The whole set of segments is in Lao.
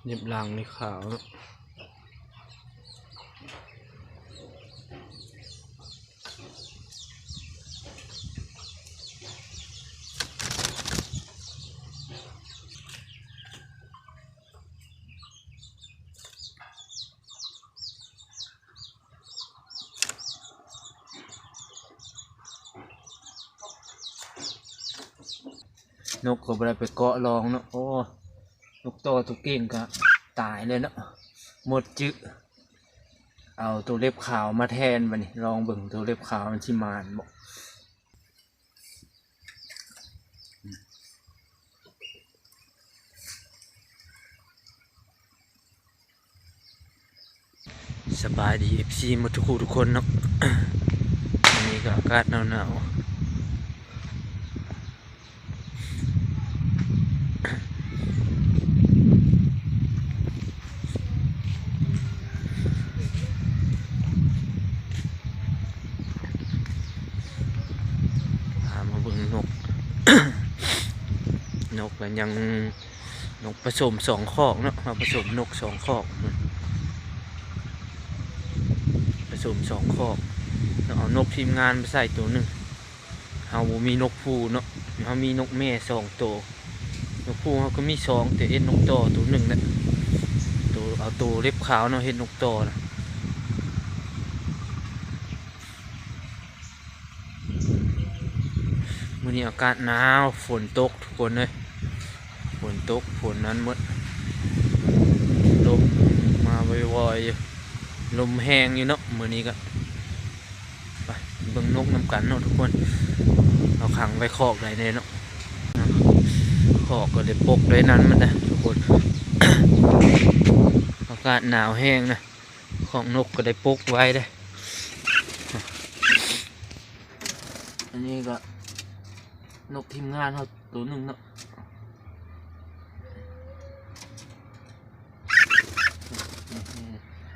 ເລັບຫຼັງນີ້ຂາວເນາະ. ນົກກໍບໍ່ໄດ້ໄປເກາະລອງເນາະ. ໂອ້ ນົກຕໍ່ຕົວເກັ່ງກໍຕາຍແລ້ວເນາະ ໝົດຈື່. ເອົາຕົວເລັບຂາວມາແທນບາດນີ້ ລອງເບິ່ງຕົວເລັບຂາວມັນຊິໝານບໍ່. ສະບາຍດີ ເອັຟຊີ ໝົດທຸກຜູ້ທຸກຄົນເນາະ. ມື້ນີ້ກໍອາກາດໜາວໆ ພາມາເບິ່ງນົກ ນົກກໍຍັງ ນົກປະສົມສອງຄອກເນາະ. ເຮົາປະສົມນົກສອງຄອກ ປະສົມສອງຄອກ ເຮົາເອົານົກທີມງານໄປໃສ່ໂຕໜຶ່ງ. ເຮົາບໍ່ມີນົກຜູ້ເນາະ ເຮົາມີນົກແມ່ສອງໂຕ. ນົກຜູ້ເຮົາກໍມີສອງ ແຕ່ເຮັດນົກຕໍ່ໂຕໜຶ່ງແຫຼະ ໂຕ ເອົາໂຕເລັບຂາວເນາະ ເຮັດນົກຕໍ່ນະ. ມື້ນີ້ອາກາດໜາວ ຝົນຕົກທຸກຄົນເອີຍ ຝົນຕົກ ຝົນນັ້ນໝົດ ລົມມາວອຍໆ ຢູ່ ລົມແຮງຢູ່ເນາະມື້ນີ້. ກໍໄປເບິ່ງນົກນຳກັນເນາະທຸກຄົນ. ເຮົາຂັງໄວ້ຄອກໃດແດ່ເນາະ ຄອກກໍໄດ້ປົກໄດ້ນັ້ນມັນນະທຸກຄົນ. ອາກາດໜາວແຮງນະ ຄອກນົກກໍໄດ້ປົກໄວ້ເດ້. ອັນນີ້ກໍນົກທີມງານເຮົາໂຕໜຶ່ງເນາະ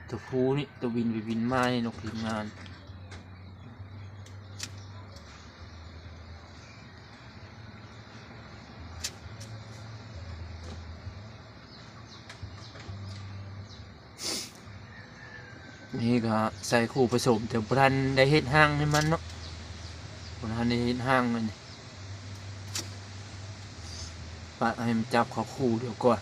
ໂຕຜູ້ນີ້ ໂຕບິນໄປບິນມານີ້ ນົກທີມງານ. ນີ້ກໍໃສ່ຄູ່ປະສົມ ແຕ່ບໍ່ທັນໄດ້ເຮັດຮັງໃຫ້ມັນເນາະ ບໍ່ທັນໄດ້ເຮັດຮັງມັນ ປະໃຫ້ມັນຈັບເຂົ້າຄູ່ດຽວກ່ອນ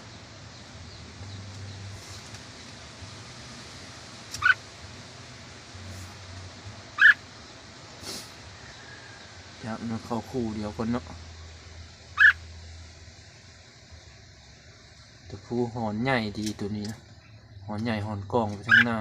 ຈັບມັນເຂົ້າຄູ່ດຽວກ່ອນເນາະ. ຕົວຜູ້ຫອນໃຫຍ່ດີຕົວນີ້ນະ ຫອນໃຫຍ່ຫອນກອງໄປທາງໜ້າ.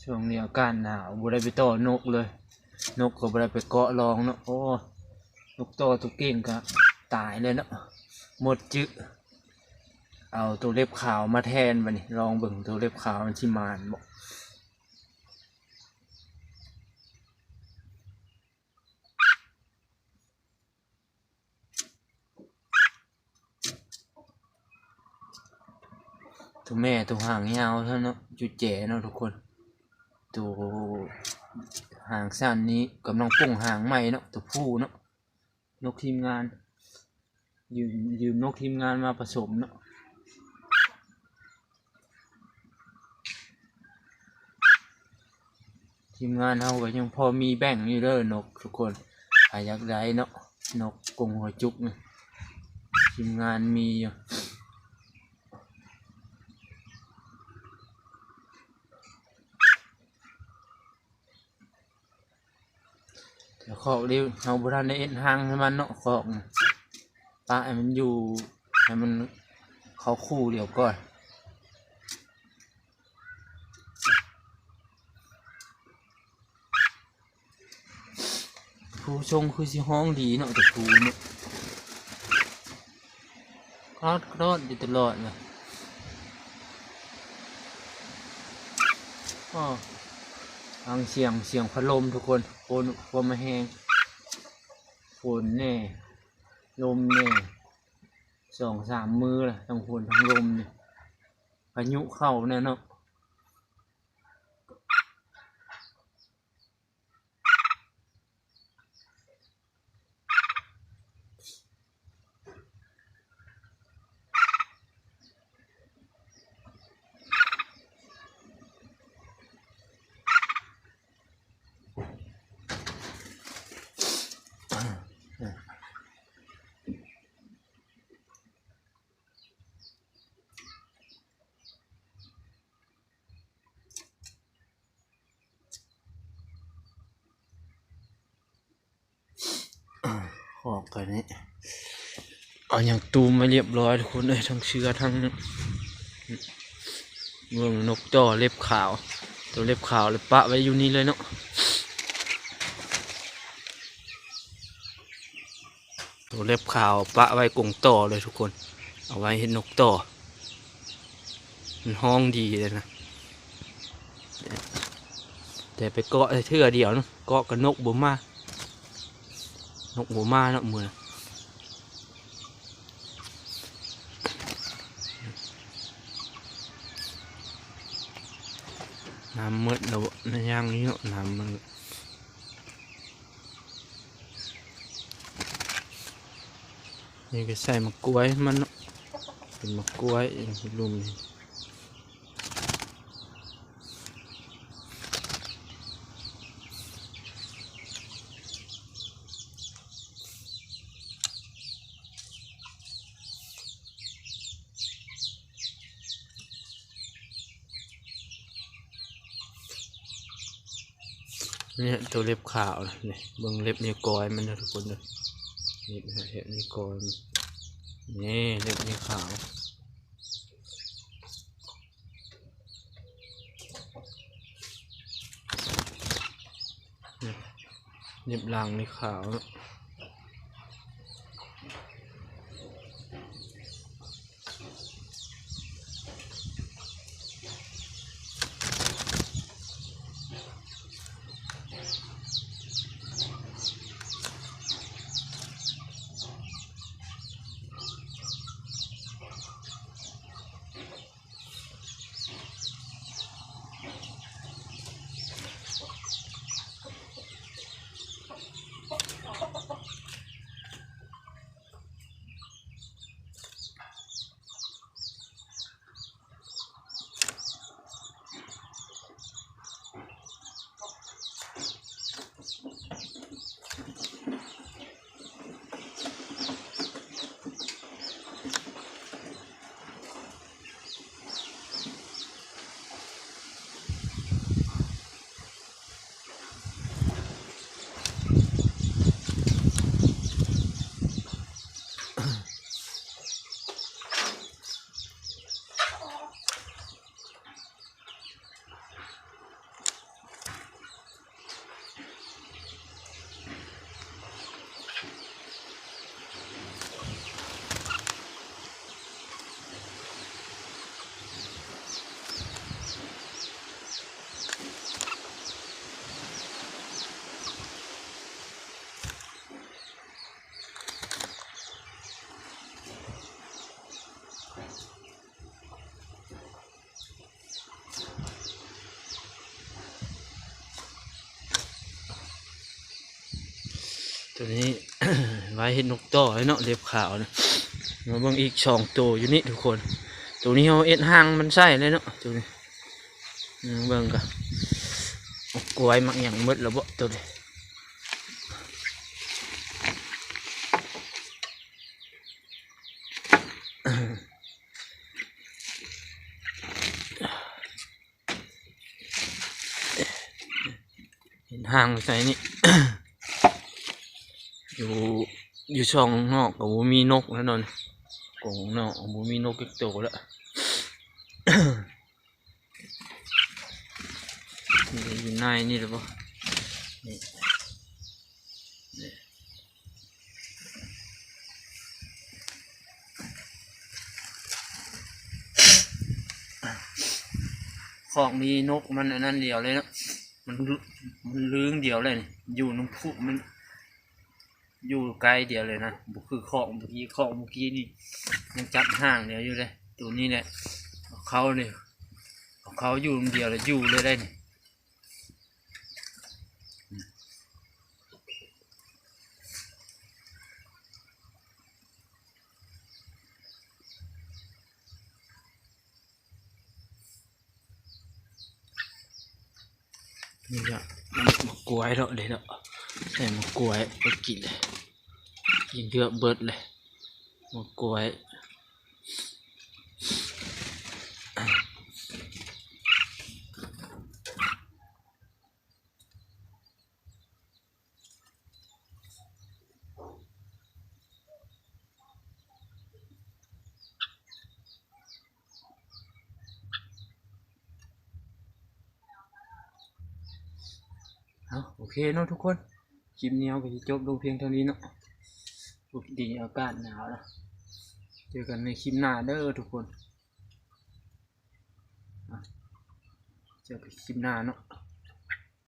ຊ່ວງນີ້ອາກາດໜາວ ບໍ່ໄດ້ໄປຕໍ່ນົກເລີຍ ນົກກໍບໍ່ໄດ້ໄປເກາະລອງເນາະ. ໂອ້ ນົກຕໍ່ຕົວເກັ່ງກໍຕາຍແລ້ວເນາະ ໝົດຈື່. ເອົາຕົວເລັບຂາວມາແທນບາດນີ້ ລອງເບິ່ງຕົວເລັບຂາວມັນຊິໝານບໍ່. ຕົວແມ່ຕົວຫາງຍາວເທົ່າເນາະ ຈຸແຈເນາະທຸກຄົນ. ຕົວຫາງສັ້ນນີ້ກຳລັງປົງຫາງໃໝ່ເນາະ ຕົວຜູ້ເນາະ. ນົກທີມງານ ຢືມ ຢືມນົກທີມງານມາປະສົມເນາະ. ທີມງານເຮົາກໍຍັງພໍມີແບ່ງຢູ່ເດີນົກທຸກຄົນ ໃຜຢາກໄດ້ເນາະ ນົກກົງຫົວຈຸກນີ້ ທີມງານມີຢູ່. ແຕ່ຄອກນີ້ເຮົາບໍ່ທັນໄດ້ເຮັດຮັງໃຫ້ມັນເນາະ ຄອກນີ້ ປະໃຫ້ມັນຢູ່ ໃຫ້ມັນເຂົ້າຄູ່ດຽວກ່ອນ. ຜູ້ຊົງຄືຊິຮ້ອງດີເນາະ ແຕ່ຜູ້ເນາະ ກະດອດ ກະດອດຢູ່ຕະຫຼອດນະ. ອ້ ຟັງສຽງ ສຽງພັດລົມທຸກຄົນ ໂພ ໂພມາແຮງ ຝົນແດ່ ລົມແດ່ ສອງສາມມື້ລະ ທັງຝົນທັງລົມນີ້ ພາຍຸເຂົ້າແນ່ເນາະ. ອອກກັນນີ້ ເອົາຫຍັງຕູມໄວ້ລຽບຮ້ອຍທຸກຄົນເອີຍ ທັງເສື້ອທັງ ເບິ່ງນົກຕໍ່ເລັບຂາວ ໂຕເລັບຂາວລະປະໄວ້ຢູ່ນີ້ເລີຍເນາະ. ໂຕເລັບຂາວປະໄວ້ກົງຕໍ່ເລີຍທຸກຄົນ ເອົາໄວ້ເຮັດນົກຕໍ່ ມັນຮ້ອງດີເລີຍນະ ແຕ່ໄປເກາະໄດ້ເທື່ອດຽວນະ ເກາະກະນົກບໍ່ມາ ນົກບໍ່ມາເນາະມື້ນະ. ນ້ຳໝົດແລ້ວ ຍັງຢູ່ເນາະ ນ້ຳມັນ. ນີ້ກໍໃສ່ໝາກກ້ວຍມັນເນາະ ເປັນໝາກກ້ວຍ ເປັນລຸ່ມນີ້. ນີ້ໂຕເລັບຂາວນະ ນີ້ເບິ່ງເລັບນິ້ວກ້ອຍມັນເດີທຸກຄົນເດີ ນີ້ເລັບນິ້ວກ້ອຍ ນີ້ເລັບນິ້ວຂາວ ນີ້ເລັບຫຼັງນີ້ຂາວເນາະ. ໂຕນີ້ ໄວ້ເຮັດນົກຕໍ່ເນາະ ເລັບຂາວນະ. ມາເບິ່ງອີກສອງໂຕຢູ່ນີ້ທຸກຄົນ ໂຕນີ້ເຮົາເຮັດຮ່າງມັນໃສ່ເລີຍເນາະ ໂຕນີ້ ເບິ່ງກະ ໝາກກ້ວຍໝາກຫຍັງໝົດແລ້ວເບາະ ໂຕນີ້. ເຫັນຮ່າງໃສ່ນີ້ ຢູ່ ຢູ່ຊ່ອງນອກກໍບໍ່ມີນົກແລ້ວເນາະ ກົງນອກບໍ່ມີນົກຈັກໂຕແລ້ວ. ນີ້ຢູ່ໃນນີ້ແລ້ວບໍ່ ນີ້ ນີ້. ຄອກນີ້ນົກມັນອັນນັ້ນດຽວເລີຍເນາະ ມັນ ມັນລຶ້ງດຽວເລີຍ ຢູ່ນຳພຸ ມັນຢູ່ໄກດຽວເລີຍນະ ບໍ່ຄືຄອກເມື່ອກີ້ ຄອກເມື່ອກີ້ນີ້ຍັງຈັບຫ່າງດຽວຢູ່ເດ້. ໂຕນີ້ແຫຼະ ເອົາເຂົ້ານີ້ ເອົາເຂົ້າຢູ່ນຳດຽວແລ້ວຢູ່ເລີຍໄດ໋ນີ້. ນີ້ລະ ໝາກກ້ວຍເນາະ ເດ້ເນາະ ໃສ່ໝາກກ້ວຍໄປກິນເລີຍ ກິນເກືອບເບິດເລີຍ ໝາກກ້ວຍ. ເອົາ ໂອເຄເນາະທຸກຄົນ ຄລິບນີ້ເຮົາກໍຊິຈົບລົງພຽງເທົ່ານີ້ເນາະ. ໂອ ດີ ອາກາດໜາວລະ ເຈີກັນໃນຄລິບໜ້າເດີທຸກຄົນ. ອາ ເຈີກັນຄລິບໜ້າເນາະ.